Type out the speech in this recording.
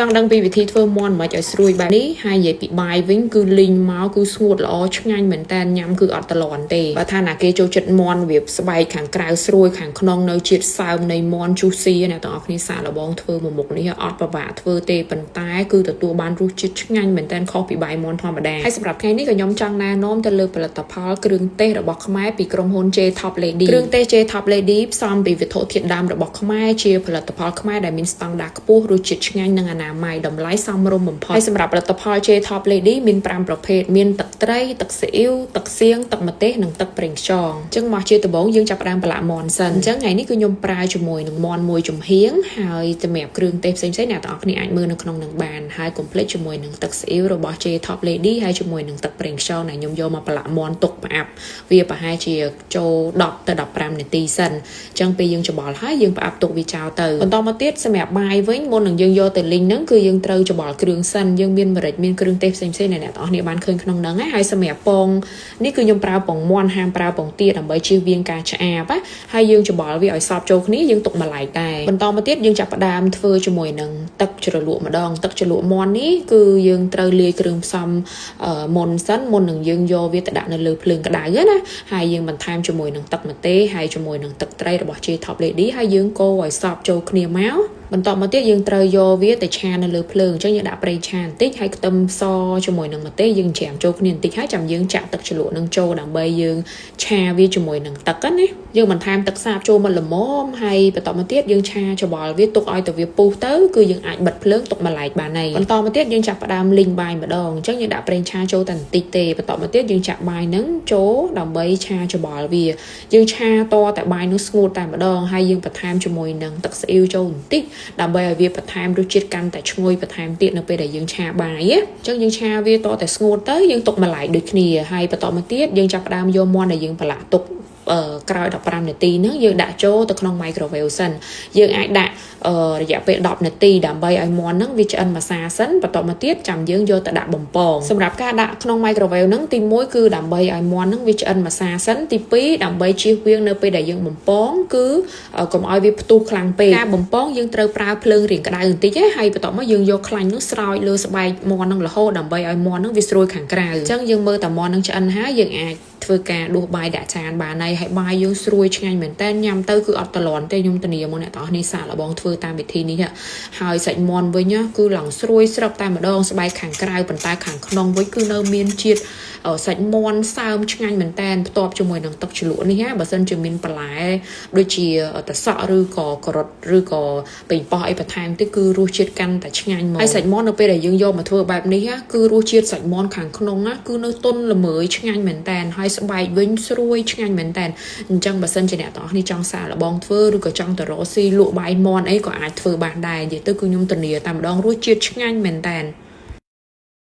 ចង់ដឹងពីវិធីធ្វើមាន់មិនឲ្យស្រួយបែបនេះហើយនិយាយពីបាយវិញគឺលីងមកគឺស្ងួតល្អឆ្ងាញ់មែនតើញ៉ាំគឺអត់តលន់ទេបើថាណាគេចូលចិត្តមាន់វាស្បែកខាងក្រៅស្រួយខាងក្នុងនៅជាតិសើមនៃមាន់ juicy អ្នកទាំងអស់គ្នាសាកល្បងធ្វើមួយមុខនេះអត់ពិបាកធ្វើទេប៉ុន្តែគឺទទួលបានរសជាតិឆ្ងាញ់មែនតើខុសពីបាយមាន់ធម្មតាហើយសម្រាប់ថ្ងៃនេះក៏ខ្ញុំចង់ណែនាំទៅលើផលិតផលគ្រឿងទេសរបស់ខ្មែរពីក្រុមហ៊ុន J Top Lady គ្រឿងទេស J Top Lady ផ្សំពីវត្ថុធាតុដើមរបស់ខ្មែរជាផលិតផលខ្មែរដែលមានស្តង់ដារខ្ពស់រសជាតិឆ្ងាញ់និងអនាម័យតម្លៃសមរម្យបំផុតហើយសម្រាប់ផលិតផល J Top Lady មាន5ប្រភេទមានទឹកត្រីទឹកស៊ីអ៊ីវទឹកសៀងទឹកម្ទេសនិងទឹកប្រេងខ្យងអញ្ចឹងមកជាដំបូងយើងចាប់ផ្ដើមប្រឡាក់មាន់សិនអញ្ចឹងថ្ងៃនេះគឺខ្ញុំប្រើជាមួយនឹងមាន់មួយចំហៀងហើយសម្រាប់គ្រឿងទេសផ្សេងៗអ្នកទាំងអស់គ្នាអាចមើលនៅក្នុងនឹងបានហើយកុំភ្លេចជាមួយនឹងទឹកស៊ីអ៊ីវរបស់ J Top Lady ហើយជាមួយនឹងទឹកប្រេងខ្យងដែលខ្ញុំយកមកប្រឡាក់មាន់ទុកផ្អាប់វាប្រហែលជាចូល10ទៅ15នាទីសិនអញ្ចឹងពេលយើងច្បល់ហើយយើងផ្អាប់ទុកវាចោលទៅបន្តមកទៀតសម្រាប់បាយវិញមុននឹងយើងយកទៅលីងហ្នឹងគឺយើងត្រូវច្បល់គ្រឿងសិនយើងមានម្រេចមានគ្រឿងទេសផ្សេងៗដែលអ្នកទាំងអស់គ្នាបានឃើញក្នុងហ្នឹងណាហើយសម្រាប់ពងនេះគឺខ្ញុំប្រើពងមាន់ហាមប្រើពងទាដើម្បីជៀសវាងការឆ្អាបណាហើយយើងច្បល់វាឲ្យសព្វចូលគ្នាយើងទុកមួយឡែកដែរបន្តមកទៀតយើងចាប់ផ្ដើមធ្វើជាមួយនឹងទឹកជ្រលក់ម្ដងទឹកជ្រលក់មាន់នេះគឺយើងត្រូវលាយគ្រឿងផ្សំមុនសិនមុននឹងយើងយកវាទៅដាក់នៅលើភ្លើងក្តៅណាហើយយើងបន្ថែមជាមួយនឹងទឹកម្ទេសហើយជាមួយនឹងទឹកត្រីរបស់ J Top Lady ហើយយើងកូរឲ្យសព្វចូលគ្នាមកបន្តមកទៀតយើងត្រូវយកវាទៅឆានៅលើភ្លើងអញ្ចឹងយើងដាក់ប្រេងឆាបន្តិចហើយខ្ទឹមសជាមួយនឹងម្ទេសយើងច្រាមចូលគ្នាបន្តិចហើយចាំយើងចាក់ទឹកជ្រលក់នឹងចូលដើម្បីយើងឆាវាជាមួយនឹងទឹកណាយើងបន្ថែមទឹកសាបចូលមកល្មមហើយបន្តមកទៀតយើងឆាច្របល់វាទុកឲ្យទៅវាពុះទៅគឺយើងអាចបិទភ្លើងទុកមួយឡែកបានហើយបន្តមកទៀតយើងចាប់ផ្ដើមលីងបាយម្ដងអញ្ចឹងយើងដាក់ប្រេងឆាចូលតែបន្តិចទេបន្តមកទៀតយើងចាក់បាយនឹងចូលដើម្បីឆាច្របល់វាយើងឆាតតែបាយនឹងស្ងួតតែម្ដងហើយយើងបន្ថែមជាមួយនឹងទឹកស៊ីអ៊ីវចូលបន្តិចដើម្បីឲ្យវាបន្ថែមរសជាតិកាន់តែឈ្ងុយបន្ថែមទៀតនៅពេលដែលយើងឆាបាយណាអញ្ចឹងយើងឆាវាតតែស្ងួតទៅយើងទុកមួយឡែកដូចគ្នាហើយបន្តមកទៀតយើងចាប់ផ្ដើមយកមាន់ដែលយើងប្រឡាក់ទុកក្រោយ15នាទីហ្នឹងយើងដាក់ចូលទៅក្នុង microwave សិនយើងអាចដាក់រយៈពេល10នាទីដើម្បីឲ្យមាន់ហ្នឹងវាឆ្អិនមួយសាសិនបន្តមកទៀតចាំយើងយកទៅដាក់បំពងសម្រាប់ការដាក់ក្នុង microwave ហ្នឹងទី1គឺដើម្បីឲ្យមាន់ហ្នឹងវាឆ្អិនមួយសាសិនទី2ដើម្បីជៀសវាងនៅពេលដែលយើងបំពងគឺកុំឲ្យវាផ្ទុះខ្លាំងពេកការបំពងយើងត្រូវប្រើភ្លើងរាងក្តៅបន្តិចហើយបន្ទាប់មកយើងយកខ្លាញ់នោះស្រោចលើស្បែកមាន់ហ្នឹងរហូតដើម្បីឲ្យមាន់ហ្នឹងវាស្រួយខាងក្រៅអញ្ចឹងយើងមើលតែមាន់ហ្នឹងឆ្អិនហើយយើងអាចធ្វើការដួសបាយដាក់ចានបានហើយហើយបាយយើងស្រួយឆ្ងាញ់មែនតើញ៉ាំទៅគឺអត់តលន់ទេខ្ញុំធានាមកអ្នកទាំងអស់នេះសាកល្បងធ្វើតាមវិធីនេះហើយសាច់មាន់វិញគឺឡើងស្រួយស្រាប់តែម្ដងស្បែកខាងក្រៅប៉ុន្តែខាងក្នុងវិញគឺនៅមានជាតិសាច់មាន់សើមឆ្ងាញ់មែនតែនផ្ទាប់ជាមួយនឹងទឹកជ្រលក់នេះណាបើសិនជាមានបន្លែដូចជាតសក់ឬក៏ការ៉ុតឬក៏ប៉េងប៉ោះអីបន្ថែមទៀតគឺរសជាតិកាន់តែឆ្ងាញ់មកហើយសាច់មាន់នៅពេលដែលយើងយកមកធ្វើបែបនេះគឺរសជាតិសាច់មាន់ខាងក្នុងណាគឺនៅទន់ល្មើយឆ្ងាញ់មែនតែនហើយស្បែកវិញស្រួយឆ្ងាញ់មែនតែនអញ្ចឹងបើសិនជាអ្នកទាំងអស់នេះចង់សាកល្បងធ្វើឬក៏ចង់ទៅរកស៊ីលក់បាយមាន់អីក៏អាចធ្វើបានដែរនិយាយទៅគឺខ្ញុំធានាតែម្ដងរសជាតិឆ្ងាញ់មែនតែន។